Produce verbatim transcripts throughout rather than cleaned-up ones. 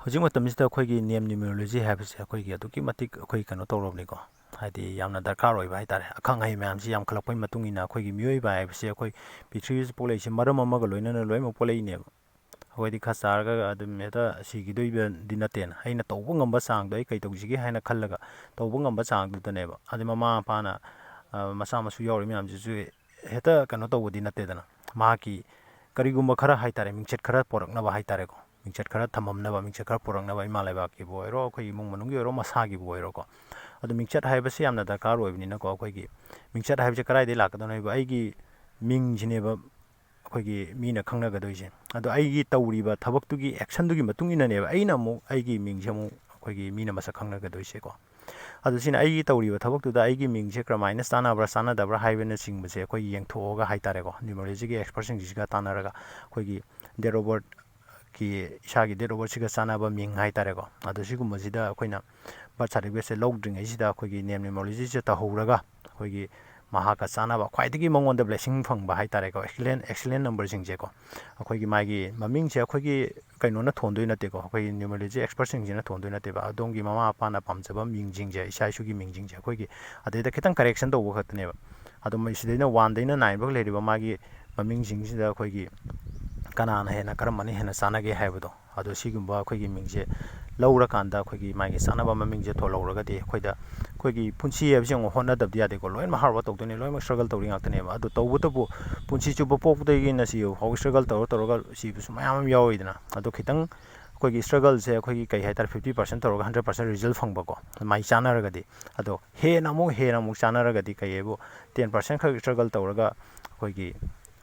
ꯍꯧꯖꯤꯛ ꯃꯇꯝꯁꯤꯗ ꯑꯩꯈꯣꯏꯒꯤ ꯅꯦꯝ ꯅ꯭ꯌꯨꯃꯔꯣꯂꯣꯖꯤ ꯍꯥꯏꯕꯁꯦ ꯑꯩꯈꯣꯏꯒꯤ ꯑꯗꯨꯛꯀꯤ ꯃꯇꯤꯛ ꯑꯩꯈꯣꯏ ꯀꯩꯅꯣ ꯇꯧꯔꯕꯅꯤꯀꯣ꯫ ꯍꯥꯏꯗꯤ ꯌꯥꯝꯅ ꯗꯔꯀꯥꯔ ꯑꯣꯏꯕ ꯍꯥꯏꯇꯥꯔꯦ꯫ ꯑꯈꯪ ꯑꯍꯩ ꯃꯌꯥꯝꯁꯤ ꯌꯥꯝꯈꯠꯂꯛꯄꯒꯤ ꯃꯇꯨꯡ ꯏꯟꯅ ꯑꯩꯈꯣꯏꯒꯤ ꯃꯤꯑꯣꯏꯕ ꯍꯥꯏꯕꯁꯦ ꯑꯩꯈꯣꯏ ꯄ꯭ꯔꯤꯊꯤꯕꯤꯁꯤꯗ ꯄꯣꯛꯂꯛꯏꯁꯦ ꯃꯔꯝ ꯑꯃꯒ ꯂꯣꯏꯅꯅ ꯂꯣꯏꯅꯃꯛ ꯄꯣꯛꯂꯛꯏꯅꯦꯕ꯫ ꯑꯩꯈꯣꯏꯗꯤ ꯈꯔ ꯆꯥꯔꯒ ꯑꯗꯨꯝ ꯍꯦꯛꯇ ꯁꯤꯈꯤꯗꯣꯏꯕꯗꯤ ꯅꯠꯇꯦꯅ, ꯑꯩꯅ ꯇꯧꯕ ꯉꯝꯕ ꯆꯥꯡꯗꯣ ꯑꯩ ꯀꯩ ꯇꯧꯁꯤꯒꯦ ꯍꯥꯏꯅ ꯈꯜꯂꯒ ꯇꯧꯕ ꯉꯝꯕ ꯆꯥꯡꯗꯨꯗꯅꯦꯕ꯫ ꯑꯗꯩ ꯃꯃꯥ ꯃꯄꯥꯅ, ꯑ, ꯃꯆꯥ ꯃꯁꯨ ꯌꯥꯎꯔꯤ ꯃꯌꯥꯝꯁꯤꯁꯨ ꯍꯦꯛꯇ ꯀꯩꯅꯣ ꯇꯧꯕꯗꯤ ꯅꯠꯇꯦꯗꯅ꯫ ꯃꯍꯥꯛꯀꯤ ꯀꯔꯤꯒꯨꯝꯕ ꯈꯔ ꯍꯥꯏꯇꯥꯔꯦ, ꯃꯤꯡꯆꯠ ꯈꯔ ꯄꯣꯔꯛꯅꯕ ꯍꯥꯏꯇꯥꯔꯦꯀꯣ, ꯃꯤꯡꯆꯠ ꯈꯔ ꯊꯝꯃꯝꯅꯕ, ꯃꯤꯡꯆꯠ ꯈꯔ ꯄꯨꯔꯛꯅꯕ, ꯏꯃꯥ ꯂꯩꯕꯥꯛꯀꯤꯕꯨ ꯑꯣꯏꯔꯣ, ꯑꯩꯈꯣꯏ ꯏꯃꯨꯡ ꯃꯅꯨꯡꯒꯤ ꯑꯣꯏꯔꯣ, ꯃꯁꯥꯒꯤꯕꯨ ꯑꯣꯏꯔꯣꯀꯣ꯫ ꯑꯗꯨ ꯃꯤꯡꯆꯠ ꯍꯥꯏꯕꯁꯤ ꯌꯥꯝꯅ ꯗꯔꯀꯥꯔ ꯑꯣꯏꯕꯅꯤꯅꯀꯣ꯫ ꯑꯩꯈꯣꯏꯒꯤ ꯃꯤꯡꯆꯠ ꯍꯥꯏꯕꯁꯦ ꯀꯗꯥꯏꯗꯒꯤ ꯂꯥꯛꯀꯗꯧꯅꯣ ꯍꯥꯏꯕ, ꯑꯩꯒꯤ ꯃꯤꯡꯁꯤꯅꯦꯕ ꯑꯩꯈꯣꯏꯒꯤ ꯃꯤꯅ ꯈꯪꯅꯒꯗꯣꯏꯁꯦ꯫ ꯑꯗꯣ ꯑꯩꯒꯤ ꯇꯧꯔꯤꯕ ꯊꯕꯛꯇꯨꯒꯤ actionꯗꯨꯒꯤ ꯃꯇꯨꯡ ꯏꯟꯅꯅꯦꯕ ꯑꯩꯅ ꯑꯃꯨꯛ ꯑꯩꯒꯤ ꯃꯤꯡꯁꯦ ꯑꯃꯨꯛ ꯑꯩꯈꯣꯏꯒꯤ ꯃꯤꯅ ꯃꯁꯛ ꯈꯪꯅꯒꯗꯣꯏꯁꯦꯀꯣ꯫ ꯑꯗꯨ ꯁꯤꯅ ꯑꯩꯒꯤ ꯇꯧꯔꯤꯕ ꯊꯕꯛꯇꯨꯗ ꯑꯩꯒꯤ ꯃꯤꯡꯁꯦ ꯀꯔꯝꯍꯥꯏꯅ ꯆꯥꯟꯅꯕ꯭ꯔꯥ ꯆꯥꯟꯅꯗꯕ꯭ꯔꯥ ꯍꯥꯏꯕꯅꯆꯤꯡꯕꯁꯦ ꯑꯩꯈꯣꯏ ꯌꯦꯡꯊꯣꯛꯑꯒ ꯍꯥꯏꯇꯥꯔꯦꯀꯣ, ꯅ꯭ꯌꯨꯃꯔꯣꯂꯣꯖꯤꯒꯤ ꯑꯦꯛꯁꯄꯔꯠꯁꯤꯡꯁꯤꯒ ꯇꯥꯟꯅꯔꯒ ꯑꯩꯈꯣꯏꯒꯤ date of birthꯀꯤ, ꯏꯁꯥꯒꯤ date of birthꯁꯤꯒ ꯆꯥꯟꯅꯕ ꯃꯤꯡ ꯍꯥꯏꯇꯥꯔꯦꯀꯣ꯫ ꯑꯗꯣ ꯁꯤꯒꯨꯝꯕꯁꯤꯗ ꯑꯩꯈꯣꯏꯅ birth certificateꯁꯦ ꯂꯧꯗ꯭ꯔꯤꯉꯩꯁꯤꯗ ꯑꯩꯈꯣꯏꯒꯤ ꯅꯦꯝ ꯅ꯭ꯌꯨꯃꯔꯣꯂꯣꯖꯤꯁꯦ ꯇꯧꯍꯧꯔꯒ ꯑꯩꯈꯣꯏꯒꯤ ꯃꯍꯥꯛꯀ ꯆꯥꯟꯅꯕ, ꯈ꯭ꯋꯥꯏꯗꯒꯤ ꯃꯉꯣꯟꯗ blessing ꯐꯪꯕ ꯍꯥꯏꯇꯥꯔꯦꯀꯣ, excellent, excellent numberꯁꯤꯡꯁꯦꯀꯣ꯫ ꯑꯩꯈꯣꯏꯒꯤ ꯃꯥꯒꯤ ꯃꯃꯤꯡꯁꯦ ꯑꯩꯈꯣꯏꯒꯤ ꯀꯩꯅꯣꯅ ꯊꯣꯟꯗꯣꯏ ꯅꯠꯇꯦꯀꯣ, ꯑꯩꯈꯣꯏꯒꯤ ꯅ꯭ꯌꯨꯃꯔꯣꯂꯣꯖꯤ ꯑꯦꯛꯁꯄꯔꯠꯁꯤꯡꯁꯤꯅ ꯊꯣꯟꯗꯣꯏ ꯅꯠꯇꯦꯕ꯫ ꯑꯗꯣꯝꯒꯤ ꯃꯃꯥ ꯃꯄꯥꯅ ꯄꯥꯝꯖꯕ ꯃꯤꯡꯁꯤꯡꯁꯦ, ꯏꯆꯥ ꯏꯁꯨꯒꯤ ꯃꯤꯡꯁꯤꯡꯁꯦ ꯑꯩꯈꯣꯏꯒꯤ ꯑꯗꯩꯗ ꯈꯤꯇꯪ correction ꯇꯧꯕ ꯈꯛꯇꯅꯦꯕ꯫ ꯑꯗꯣ ꯃꯩ ꯁꯤꯗꯩꯅ oneꯗꯩꯅ nineꯐꯥꯎ ꯂꯩꯔꯤꯕ ꯃꯥꯒꯤ ꯃꯃꯤꯡꯁꯤꯡꯁꯤꯗ ꯑꯩꯈꯣꯏꯒꯤ ꯀꯅꯥꯅ ꯍꯦꯟꯅ, ꯀꯔꯝꯕꯅ ꯍꯦꯟꯅ ꯆꯥꯟꯅꯒꯦ ꯍꯥꯏꯕꯗꯣ, ꯑꯗꯣ ꯁꯤꯒꯨꯝꯕ ꯑꯩꯈꯣꯏꯒꯤ ꯃꯤꯡꯁꯦ ꯂꯧꯔꯀꯥꯟꯗ ꯑꯩꯈꯣꯏꯒꯤ ꯃꯥꯒꯤ ꯆꯥꯟꯅꯕ ꯃꯃꯤꯡꯁꯦ ꯊꯣꯜꯍꯧꯔꯒꯗꯤ ꯑꯩꯈꯣꯏꯗ, ꯑꯩꯈꯣꯏꯒꯤ ꯄꯨꯟꯁꯤ ꯍꯥꯏꯕꯁꯤ ꯑꯃꯨꯛ ꯍꯣꯠꯅꯗꯕꯗꯤ ꯌꯥꯗꯦꯀꯣ꯫ ꯂꯣꯏꯅꯃꯛ hard work ꯇꯧꯗꯣꯏꯅꯤ, ꯂꯣꯏꯅꯃꯛ struggle ꯇꯧꯔꯤ ꯉꯥꯛꯇꯅꯦꯕ꯫ ꯑꯗꯣ ꯇꯧꯕꯇꯕꯨ ꯄꯨꯟꯁꯤ ꯆꯨꯞꯄ ꯄꯣꯛꯄꯗꯒꯤꯅ ꯁꯤꯕ ꯐꯥꯎ struggle ꯇꯧꯔ ꯇꯧꯔꯒ ꯁꯤꯕꯁꯨ ꯃꯌꯥꯝ ꯑꯃ ꯌꯥꯎꯔꯤꯗꯅ꯫ ꯑꯗꯣ ꯈꯤꯇꯪ ꯑꯩꯈꯣꯏꯒꯤ struggleꯁꯦ ꯑꯩꯈꯣꯏꯒꯤ ꯀꯩ ꯍꯥꯏꯇꯥꯔꯦ, fifty percent ꯇꯧꯔꯒ hundred percent result ꯐꯪꯕꯀꯣ, ꯃꯥꯏ ꯆꯥꯟꯅꯔꯒꯗꯤ꯫ ꯑꯗꯣ ꯍꯦꯟꯅ ꯑꯃꯨꯛ, ꯍꯦꯟꯅ ꯑꯃꯨꯛ ꯆꯥꯟꯅꯔꯒꯗꯤ ꯀꯩ ꯍꯥꯏꯕꯨ, ten percent ꯈꯛ struggle ꯇꯧꯔꯒ ꯑꯩꯈꯣꯏꯒꯤ,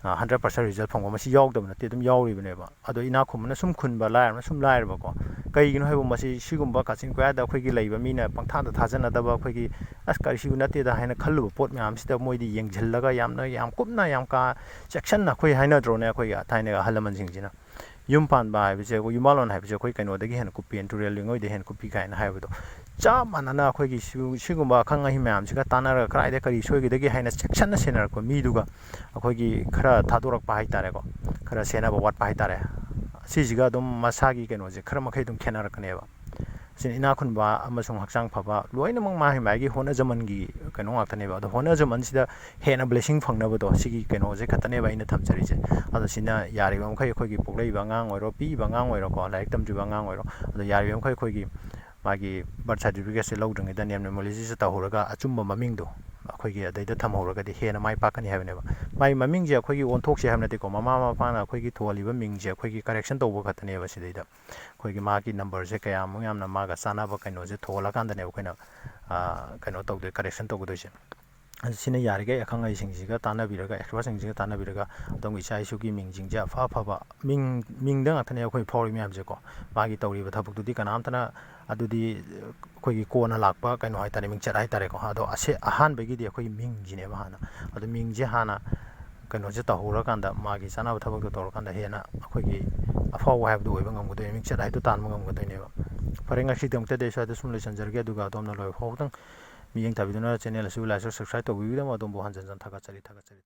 ꯑ, hundred percent result ꯐꯪꯕ, ꯃꯁꯤ ꯌꯥꯎꯗꯕ ꯅꯠꯇꯦ, ꯑꯗꯨꯝ ꯌꯥꯎꯔꯤꯕꯅꯦꯕ꯫ ꯑꯗꯣ ꯏꯅꯥꯛ ꯈꯨꯟꯕꯅ ꯁꯨꯝ ꯈꯨꯟꯕ, ꯂꯥꯏꯔꯕꯅ ꯁꯨꯝ ꯂꯥꯏꯔꯕꯀꯣ꯫ ꯀꯩꯒꯤꯅꯣ ꯍꯥꯏꯕ, ꯃꯁꯤ ꯁꯤꯒꯨꯝꯕ ꯀꯥꯆꯤꯟ ꯀꯣꯌꯥꯗ ꯑꯩꯈꯣꯏꯒꯤ ꯂꯩꯕ ꯃꯤꯅ ꯄꯪꯊꯥꯗ ꯊꯥꯖꯅꯗꯕ, ꯑꯩꯈꯣꯏꯒꯤ "ꯑꯁ, ꯀꯔꯤꯁꯤꯕꯨ ꯅꯠꯇꯦꯗ" ꯍꯥꯏꯅ ꯈꯜꯂꯨꯕ ꯄꯣꯠ ꯃꯌꯥꯝꯁꯤꯗ ꯃꯣꯏꯗꯤ ꯌꯦꯡꯁꯤꯜꯂꯒ ꯌꯥꯝꯅ, ꯌꯥꯝ ꯀꯨꯞꯅ, ꯌꯥꯝ ꯀꯥ ꯆꯦꯛꯁꯟꯅ ꯑꯩꯈꯣꯏ ꯍꯥꯏꯅꯗ꯭ꯔꯣꯅꯦ, ꯑꯩꯈꯣꯏꯒꯤ ꯊꯥꯏꯅꯒꯤ ꯑꯍꯜ ꯂꯃꯟꯁꯤꯡꯁꯤꯅ꯫ ꯌꯨꯝ ꯄꯥꯟꯕ ꯍꯥꯏꯕꯁꯦ, ꯑꯩꯈꯣꯏ ꯌꯨꯝꯕꯥꯂꯣꯟ ꯍꯥꯏꯕꯁꯦ ꯑꯩꯈꯣꯏ ꯀꯩꯅꯣꯗꯒꯤ ꯍꯦꯟꯅ ꯀꯨꯞꯄꯤ, ꯇꯨꯔꯦꯜ ꯂꯩꯉꯣꯏꯗ ꯍꯦꯟꯅ ꯀꯨꯞꯄꯤ ꯀꯥꯏꯅ ꯍꯥꯏꯕꯗꯣ꯫ ꯆꯞ ꯃꯥꯟꯅꯅ ꯑꯩꯈꯣꯏꯒꯤ ꯁꯤ-, ꯁꯤꯒꯨꯝꯕ ꯑꯈꯪ ꯑꯍꯩ ꯃꯌꯥꯝꯁꯤꯒ ꯇꯥꯟꯅꯔꯒ ꯀꯗꯥꯏꯗ ꯀꯔꯤ ꯁꯣꯏꯒꯗꯒꯦ ꯍꯥꯏꯅ ꯆꯦꯛꯁꯟꯅ ꯁꯦꯟꯅꯔꯛꯄ ꯃꯤꯗꯨꯒ ꯑꯩꯈꯣꯏꯒꯤ ꯈꯔ ꯊꯥꯗꯣꯔꯛꯄ ꯍꯥꯏꯇꯥꯔꯦꯀꯣ, ꯈꯔ ꯁꯦꯟꯅꯕ ꯋꯥꯠꯄ ꯍꯥꯏꯇꯥꯔꯦ, ꯁꯤꯁꯤꯒ ꯑꯗꯨꯝ ꯃꯁꯥꯒꯤ ꯀꯩꯅꯣꯁꯦ ꯈꯔ ꯃꯈꯩ ꯑꯗꯨꯝ ꯈꯦꯠꯅꯔꯛꯀꯅꯦꯕ꯫ ꯁꯤꯅ ꯏꯅꯥꯛ ꯈꯨꯟꯕ ꯑꯃꯁꯨꯡ ꯍꯛꯆꯥꯡ ꯐꯕ, ꯂꯣꯏꯅꯃꯛ ꯃꯥꯒꯤ ꯃꯥꯒꯤ ꯍꯣꯠꯅꯖꯃꯟꯒꯤ ꯀꯩꯅꯣ ꯉꯥꯛꯇꯅꯦꯕ꯫ ꯑꯗꯣ ꯍꯣꯠꯅꯖꯃꯟꯁꯤꯗ ꯍꯦꯟꯅ ꯕ꯭ꯂꯦꯁꯤꯡ ꯐꯪꯅꯕꯗꯣ, ꯁꯤꯒꯤ ꯀꯩꯅꯣꯁꯦ ꯈꯛꯇꯅꯦꯕ ꯑꯩꯅ ꯊꯝꯖꯔꯤꯁꯦ꯫ ꯑꯗꯣ ꯁꯤꯅ ꯌꯥꯔꯤꯕ ꯃꯈꯩ ꯑꯩꯈꯣꯏꯒꯤ ꯄꯣꯛꯂꯛꯏꯕ ꯑꯉꯥꯡ ꯑꯣꯏꯔꯣ, ꯄꯤꯛꯏꯕ ꯑꯉꯥꯡ ꯑꯣꯏꯔꯣꯀꯣ, ꯂꯥꯏꯔꯤꯛ ꯇꯝꯗ꯭ꯔꯤꯕ ꯑꯉꯥꯡ ꯑꯣꯏꯔꯣ, ꯑꯗꯣ ꯌꯥꯔꯤꯕ ꯃꯈꯩ ꯑꯩꯈꯣꯏꯒꯤ ꯃꯥꯒꯤ ꯕꯥꯔꯊ ꯁꯥꯔꯇꯤꯐꯤꯀꯦꯠꯁꯦ ꯂꯧꯗ꯭ꯔꯤꯉꯩꯗ ꯅꯦꯝꯅꯣꯂꯣꯖꯤꯁꯦ ꯇꯧꯍꯧꯔꯒ ꯑꯆꯨꯝꯕ ꯃꯃꯤꯡꯗꯣ ꯑꯩꯈꯣꯏꯒꯤ ꯑꯗꯩꯗ ꯊꯝꯍꯧꯔꯒꯗꯤ ꯍꯦꯟꯅ ꯃꯥꯏ ꯄꯥꯛꯀꯅꯤ ꯍꯥꯏꯕꯅꯦꯕ꯫ ꯃꯥꯒꯤ ꯃꯃꯤꯡꯁꯦ ꯑꯩꯈꯣꯏꯒꯤ ꯑꯣꯟꯊꯣꯛꯁꯦ ꯍꯥꯏꯕ ꯅꯠꯇꯦꯀꯣ, ꯃꯃꯥ ꯃꯄꯥꯅ ꯑꯩꯈꯣꯏꯒꯤ ꯊꯣꯜꯂꯤꯕ ꯃꯤꯡꯁꯦ ꯑꯩꯈꯣꯏꯒꯤ ꯀꯔꯦꯛꯁꯟ ꯇꯧꯕ ꯈꯛꯇꯅꯦꯕ꯫ ꯁꯤꯗꯩꯗ ꯑꯩꯈꯣꯏꯒꯤ ꯃꯥꯒꯤ ꯅꯝꯕꯔꯁꯦ ꯀꯌꯥꯃꯨꯛ ꯌꯥꯝꯅ ꯃꯥꯒ ꯆꯥꯟꯅꯕ ꯀꯩꯅꯣꯁꯦ ꯊꯣꯜꯂꯀꯥꯟꯗꯅꯦ ꯑꯩꯈꯣꯏꯅ, ꯑꯥ, ꯀꯩꯅꯣ ꯇꯧꯗꯣꯏ, ꯀꯔꯦꯛꯁꯟ ꯇꯧꯒꯗꯣꯏꯁꯦ꯫ ꯑꯗꯨ ꯁꯤꯅ ꯌꯥꯔꯤꯈꯩ ꯑꯈꯪ ꯑꯍꯩꯁꯤꯡꯁꯤꯒ ꯇꯥꯟꯅꯕꯤꯔꯒ, ꯑꯦꯛꯁꯄꯔꯠꯁꯤꯡꯁꯤꯒ ꯇꯥꯟꯅꯕꯤꯔꯒ ꯑꯗꯣꯝꯒꯤ ꯏꯆꯥ ꯏꯁꯨꯒꯤ ꯃꯤꯡꯁꯤꯡꯁꯦ ꯑꯐ ꯑꯐꯕ ꯃꯤꯡ, ꯃꯤꯡꯗ ꯉꯥꯛꯇꯅꯦ ꯑꯩꯈꯣꯏ ꯐꯥꯎꯔꯤ ꯃꯌꯥꯝꯁꯦꯀꯣ꯫ ꯃꯥꯒꯤ ꯇꯧꯔꯤꯕ ꯊꯕꯛꯇꯨꯗꯤ ꯀꯅꯥꯝꯇꯅ ꯑꯗꯨꯗꯤ ꯑꯩꯈꯣꯏꯒꯤ ꯀꯣꯟꯅ ꯂꯥꯛꯄ ꯀꯩꯅꯣ ꯍꯥꯏꯇꯥꯔꯦ, ꯃꯤꯡꯆꯠ ꯍꯥꯏꯇꯥꯔꯦꯀꯣ꯫ ꯑꯗꯣ ꯑꯁꯦ-, ꯑꯍꯥꯟꯕꯒꯤꯗꯤ ꯑꯩꯈꯣꯏꯒꯤ ꯃꯤꯡꯁꯤꯅꯦꯕ ꯍꯥꯟꯅ꯫ ꯑꯗꯣ ꯃꯤꯡꯁꯦ ꯍꯥꯟꯅ ꯀꯩꯅꯣꯁꯦ ꯇꯧꯍꯧꯔꯀꯥꯟꯗ, ꯃꯥꯒꯤ ꯆꯥꯅꯕ ꯊꯕꯛꯇꯣ ꯇꯧꯔꯀꯥꯟꯗ ꯍꯦꯟꯅ ꯑꯩꯈꯣꯏꯒꯤ ꯑꯐꯥꯎꯕ ꯍꯥꯏꯕꯗꯨ ꯑꯣꯏꯕ ꯉꯝꯒꯗꯣꯏꯅꯦ, ꯃꯤꯡꯆꯠ ꯍꯥꯏꯗꯣ ꯇꯥꯟꯕ ꯉꯝꯒꯗꯣꯏꯅꯦꯕ꯫ ꯐꯔꯦ, ꯉꯁꯤꯒꯤꯗꯃꯛꯇꯗꯤ ꯑꯩ ꯁ꯭ꯋꯥꯏꯗ ꯁꯨꯝ ꯂꯣꯏꯁꯤꯟꯖꯔꯒꯦ, ꯑꯗꯨꯒ ꯑꯗꯣꯝꯅ ꯂꯣꯏꯕ ꯐꯥꯎꯕꯗꯪ ꯃꯤꯠꯌꯦꯡ ꯊꯥꯕꯤꯗꯨꯅ ꯆꯦꯅꯦꯜ ꯑꯁꯤꯕꯨ like ꯁꯨ subscribe ꯇꯧꯕꯤꯕꯒꯤꯗꯃꯛ ꯑꯗꯣꯝꯕꯨ ꯍꯟꯖꯟ ꯍꯟꯖꯟ ꯊꯥꯒꯠꯆꯔꯤ, ꯊꯥꯒꯠꯆꯔꯤ꯫